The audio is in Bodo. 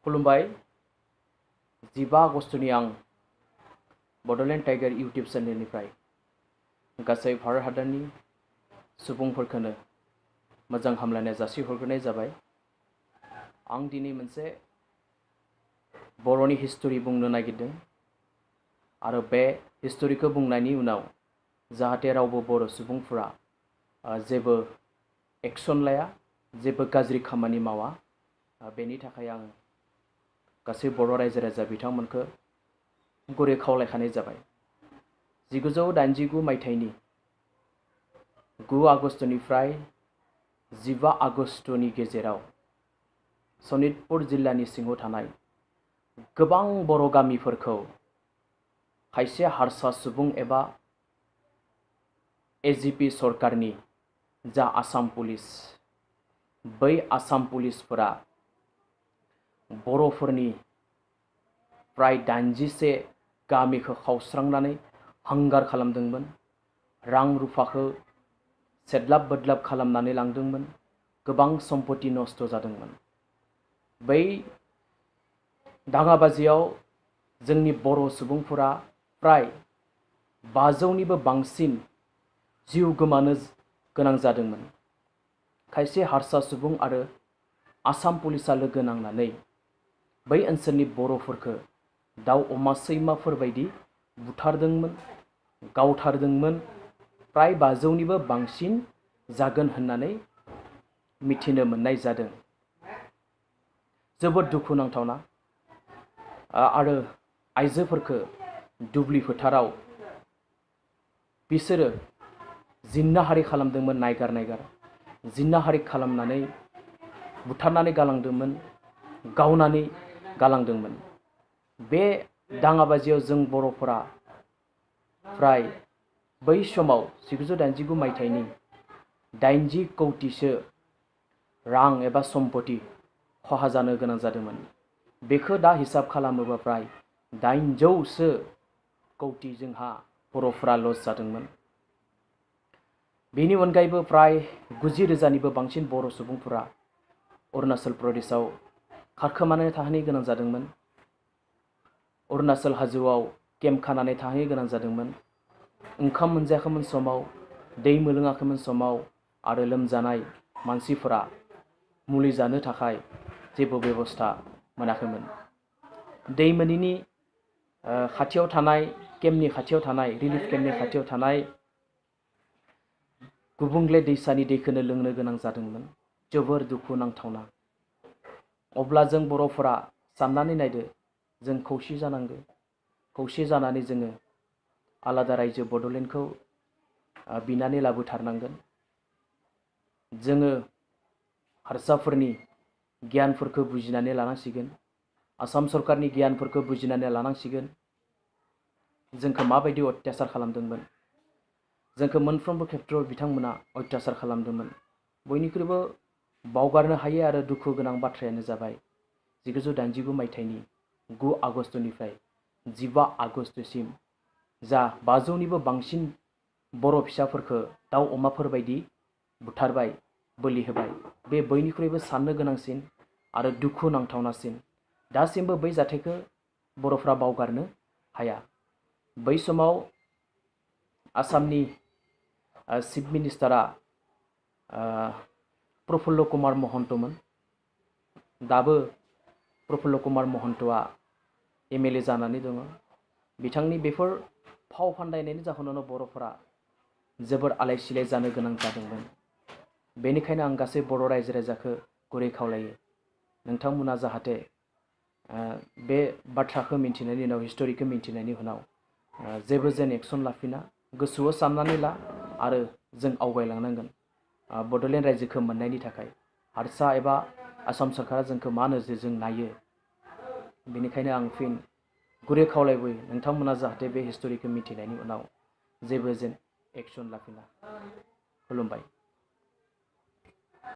खुलुमबाय 15 आगस्टनि आं बड'लेण्ड टाइगार इउट्यूब चेनेलनिफ्राय गासै भारत हादरनि सुबुंफोरखौनो मोजां हामलायनाय जासिहरग्रोनाय जाबाय। आं दिनै मोनसे बर'नि हिस्टरि बुंनो नागिरदों आरो बे हिस्टरिखौ बुंनायनि उनाव जाहाथे रावबो बर' सुबुंफोरा जेबो एक्शन लाया, जेबो गाज्रि खामानि मावा, बेनि थाखाय आं गासै बर' रायजो राजा बिथांमोनखौ गुरै खावलायखानाय जाबाय। 1989 मायथाइनि 9 आगस्टनिफ्राय 15 आगस्टनि गेजेराव सनितपुर जिल्लानि सिङाव थानाय गोबां बर' गामिफोरखौ खायसे हारसा सुबुं एबा एजिपि सरकारनि जा आसाम पुलिस, बै आसाम पुलिसफोरा बर'फोरनि प्राय 81 गामिखौ खावस्रांनानै हांगार खालामदोंमोन, रां रुफाखौ सेदलाब बोदलाब खालामनानै लांदोंमोन, गोबां सम्पति नस्थ' जादोंमोन। बै दाङाबाजियाव जोंनि बर' सुबुंफोरा प्राय 500निबो बांसिन जिउ गोमानो गोनां जादोंमोन। खायसे हारसा सुबुं आरो आसाम पुलिसा लोगो नांनानै बै ओनसोलनि बर'फोरखौ दाउ अमा सैमाफोरबायदि बुथारदोंमोन, गावथारदोंमोन। प्राय 500निबो बांसिन जागोन होननानै मिथिनो मोननाय जादों। जोबोद दुखुनांथावना। आरो आइजोफोरखौ दुब्लि फोथाराव बिसोरो जिन्नाहारि खालामदोंमोन, नायगार जिन्नाहारि खालामनानै बुथारनानै गालांदोंमोन, गावनानै गालांदोंमोन। बे दाङाबाजियाव जों बर'फोरा प्राय बै समाव 1989 मायथाइनि 80 कौटिसो रां एबा सम्पति खहा जानो गोनां जादोंमोन। बेखौ दा हिसाब खालामोबा प्राय 800सो कौटि जोंहा बर'फोरा लस जादोंमोन। बेनि अनगायैबो प्राय 90,000निबो बांसिन बर' सुबुंफोरा अरुणाचल प्रदेशआव खारखोमानानै थाहैनो गोनां जादोंमोन। अरुणाचल हाजोआव केम्प खानानै थाहैनो गोनां जादोंमोन। ओंखाम मोनजायाखैमोन समाव, दै मोनलोङाखैमोन समाव, आरो लोमजानाय मानसिफोरा मुलि जानो थाखाय जेबो बेबस्था मोनाखैमोन। दै मोनैनि खाथियाव थानाय, केम्पनि खाथियाव थानाय, रिलिफ केम्पनि खाथियाव थानाय गुबुंले दैसानि दैखौनो लोंनो गोनां जादोंमोन। जोबोर दुखुनांथावना। अब्ला जों बर'फोरा साननानै नायदो, जों खौसे जानांगौ। खौसे जानानै जोङो आलादा रायजो बड'लेण्डखौ बिनानै लाबोथारनांगोन। जोङो हारसाफोरनि गियानफोरखौ बुजिनानै लानांसिगोन। आसाम सरकारनि गियानफोरखौ बुजिनानै लानांसिगोन। जोंखौ माबायदि अत्याचार खालामदोंमोन, जोंखौ मोनफ्रोमबो खेत्रआव बिथांमोना अत्याचार खालामदोंमोन। बयनिख्रुइबो बावगारनो हायै आरो दुखु गोनां बाथ्रायानो जाबाय 1989 मायथाइनि 9 आगस्टनिफ्राय 15 आगस्टसिम जा 500निबो बांसिन बर' फिसाफोरखौ दाउ अमाफोरबायदि बुथारबाय, बोलि होबाय। बे बयनिख्रुइबो साननो गोनांसिन आरो दुखु नांथावनासिन। दासिमबो बै जाथायखौ बर'फ्रा बावगारनो हाया। बै समाव आसामनि चिफ मिनिस्टारा प्रफुल्ल कुमार महन्तमोन। दाबो प्रफुल्ल कुमार महन्तआ MLA जानानै दङ। बिथांनि बेफोर फाव फान्दायनायनि जाहोनावनो बर'फोरा जोबोर आलाय सिलाय जानो गोनां जादोंमोन। बेनिखायनो आं गासै बर' रायजो राजाखौ गुरै खावलायो, नोंथांमोना जाहाथे बे बाथ्राखौ मिन्थिनायनि उनाव, हिस्टरिखौ मिन्थिनायनि उनाव जेबो जेन एक्सन लाफिना, गोसोआव साननानै ला आरो जों आवगायलांनांगोन बड'लेण्ड रायजोखौ मोननायनि थाखाय। हारसा एबा आसाम सरकारा जोंखौ मा नोजोरजों नायो, बेनिखायनो आं फिन गुरै खावलायबोयो, नोंथांमोना जाहाथे बे हिस्टरिखौ मिथिनायनि उनाव जेबो जेन एक्सन लाफिना। खुलुमबाय।